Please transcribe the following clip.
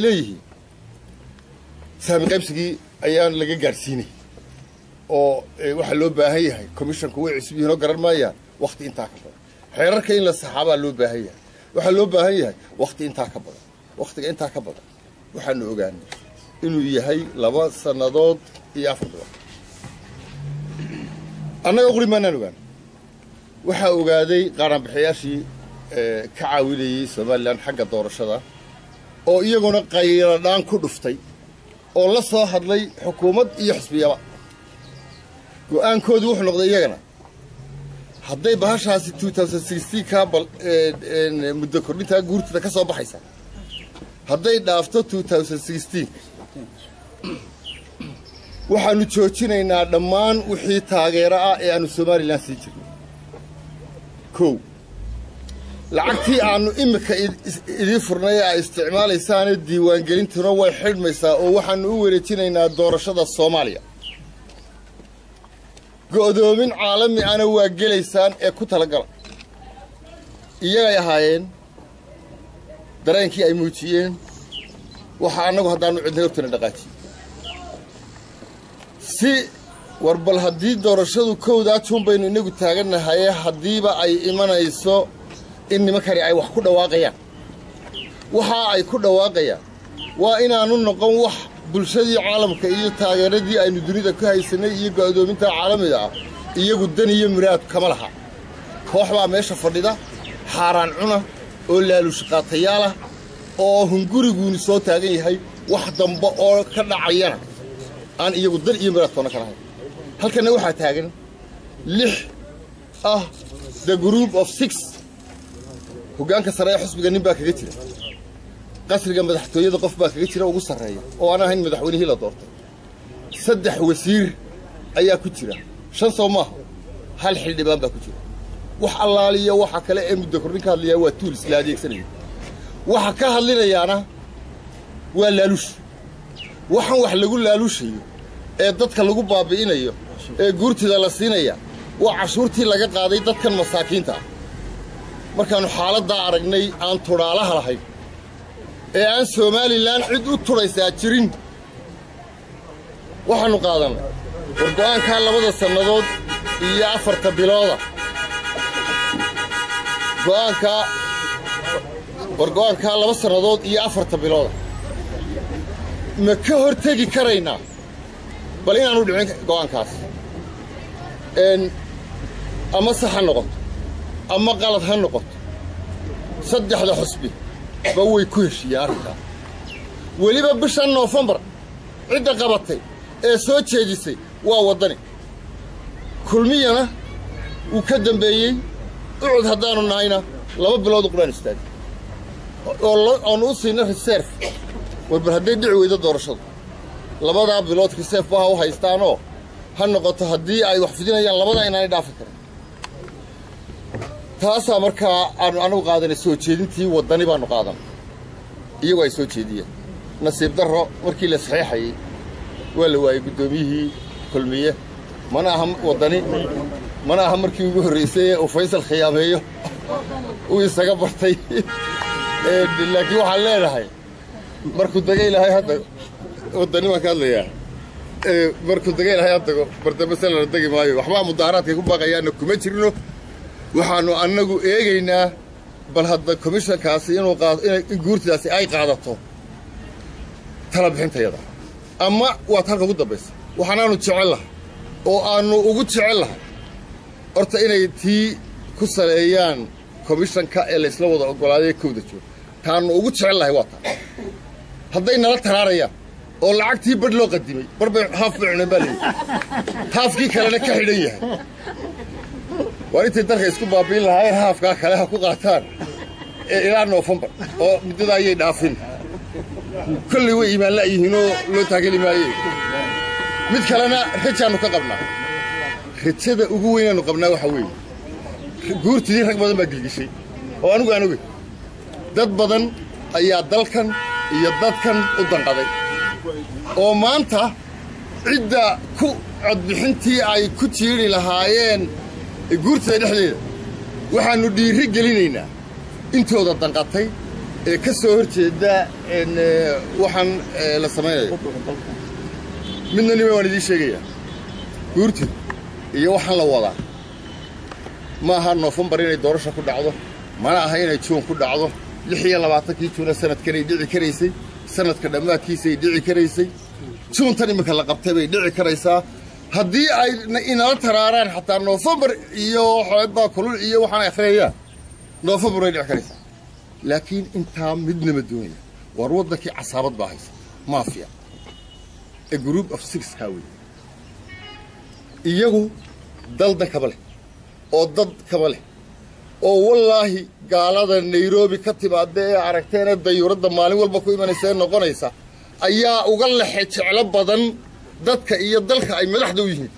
Waxay leeyihiin saami qaybsigii ayaan laga gaadhsiinay oo waxaa loo baahan yahay commissionku way cusub yihiin oo garan maayaan wakhti intaa ka badan. Xeerarka in la saxaabaa loo baahan yahay, waxaa loo baahan yahay wakhti intaa ka badan. Wakhtiga intaa ka badan waxaanu ogaanay inuu yahay 2 sannadood iyo 4 bilood. Annaga quri maanaan ogaan, waxaa ogaaday qaranbixiyaashii ka caawinayey Somalilan xagga doorashada oo iyaguna qayladhaan ku dhuftay oo la soo hadlay xukuumad iyo xisbiyaba. Go'aankoodu wuxuu noqday iyagana hadday bahashaasi 2016 ka bal muddo kordhintaa guurtada ka soo baxaysa hadday dhaafto 2016, waxaanu joojinaynaa dhammaan wixii taageero ah ee aanu Somalilan siin jirnay. Kow, lacagtii aanu imika idiin furnay ee ay isticmaalaysaane diiwaangelintuna way xidhmaysaa oo waxaanu u wareejinaynaa doorashada Soomaaliya. Go'doomin caalami ana waa gelaysaan ee ku talagala. Iyagay ahaayeen dareenkii ay muujiyeen. Waxa annagu haddaanu cidnay hortana dhaqaajiyey si war bal haddii doorashadu kowdaa Juun baynu inagu taagannahaye, haddiiba ay imanayso in nimankani ay wax ku dhawaaqayaan, waxa ay ku dhawaaqayaan waa inaanu noqon wax bulshadii caalamka iyo taageeradii aynu dunida ku haysanay iyo go'doominta caalamiga ah iyagu dan iyo muraad kama laha. Koox baa meesha fadhida xaaraan cuna oo laalushqaatayaal ah oo hunguriguuni soo taagan yahay, wax dambe oo ka dhacayana aan iyagu dan iyo muraad toona ka lahayn. Halkanna waxaa taagan lix ah, the group of six. Hoggaanka sare ee xusbiga nin baa kaga jira, qasriga madaxtooyada qof baa kaga jira ugu sarreeya oo aan ahayn madaxweynihii la doortay, 3 wasiir ayaa ku jira, shan soo maaha, hal xildhibaan baa ku jira. Wax allaaliya waxa kale ee muddo kordhin ka hadlayaa waa tools la adeegsanayo. Waxa ka hadlinayaana waa laaluush. Waxaan wax lagu laaluushayo ee dadka lagu baabi'inayo ee guurtida la siinaya waa cashuurtii laga qaaday dadkan masaakiinta ah. Markaannu xaaladdaa aragnay aan tudhaalaha lahayn ee aan Somalilan cid u tudhaysaa jirin, waxaannu qaadannay war go'aankaa 2da sannadood iyo 4ta bilooda. Go'aankaa, war go'aankaa 2 sannadood iyo 4ta bilooda ma ka hor tegi karaynaa bal inaanu dhicin go'aankaas? Ama sax ha noqoto ama qalad ha noqoto, saddexda xusbi ba way ku heshiiyeen arrinkaa. Weliba bishan Noofembar cidda qabatay ee soo jeedisay waa Waddani, Kulmiyana wuu ka dambeeyey. UCID haddaannu nahayna 2 bilood quraan istaagay oo oonu u siina reserve. War bal hadday dhici weydo doorashadu, labadaa bilood reserve ba ha u haystaanoo ha noqoto haddii ay wax fidinayaan labadaa inaanay dhaafi karin. Taasaa markaa aanu anagu qaadanay, soo jeedintii Waddani baanu qaadanay iyagoo ay soo jeediyeen. Nasiib darro, markii la saxeexayey waa la waayey guddoomiyihii Kulmiye. Mana aha Waddani, mana aha markii ugu horraysay ee uu Faysal khiyaameeyo, uu isaga bartay. Laakiin waxaan leenahay markuu dega Ilaahay hadda, Waddani baan ka hadlayaa, markuu dega Ilaahay ha tago, bardambe lana degi maayo. Waxbaa mudaaharaadkay ku baaqayaanna kuma jirno. Waxaannu annagu eegaynaa bal hadda commissionkaasi inuu qaado, in guurtidaasi ay qaadato tala bixintayada ama waad halka ugu dambaysa. Waxaanaanu jecel lahay oo aannu ugu jecel lahay horta inay tii ku saleeyaan commissionka ee laysla wada oggolaaday kowda joog. Taannu ugu jecel lahay waa taa. Hadday nala taraarayaan oo lacagtii badh loo qadimay, bar bay haaf bay cuneen baa leeyihi, haafkii kalena ka xidhan yahay, waa intay dalka isku baabi'in lahaayeen haafkaa kale ha ku qaataan ee ilaa Noofembar oo muddada ayay dhaafin. Kolley way iimaan la'yihiinoo loo taageli maayee. Mid kalena rajaannu ka qabnaa. Rajada ugu weynaannu qabnaa waxaa weeye guurtidii rag badan baa gilgishay oo anigu aan ogey dad badan ayaa dalkan iyo dadkan u danqaday oo maanta cidda ku codbixintii ay ku jiidhi lahaayeen guurtida dhexdeeda. Waxaannu dhiiri gelinaynaa intooda danqatay Ee ka soo hor jeeda waxaan la samaynayo. Midna nima waan idiin sheegayaa, guurtid iyo waxaan la wadaa ma aha Noofembar inay doorasha ku dhacdo, mana aha inay Juun ku dhacdo. 26-kii Juuna sanadkanay dhici karaysay, sanadka dhammaadkiisay dhici karaysay, Juuntan iminka la qabtay bay dhici karaysaa. Haddii ay inala taraaraan xataa Noofembar iyo xeebbaa kulul iyo waxaan akhriyayaan, Noofembar way dhici karaysaa. Laakiin intaa midna ma doonaya. Waar waddankii casaabad baa haysa, mafia, a group of six kaa wey. Iyagu dalda kaba leh oo dad kaba leh, oo wallaahi gaalada Nairobi ka timaada ee aragteene dayuuradda maalin walba ku imanaysa ee noqonaysa ayaa uga lexe jeclo badan dadka iyo dalka ay madaxda u yihiin.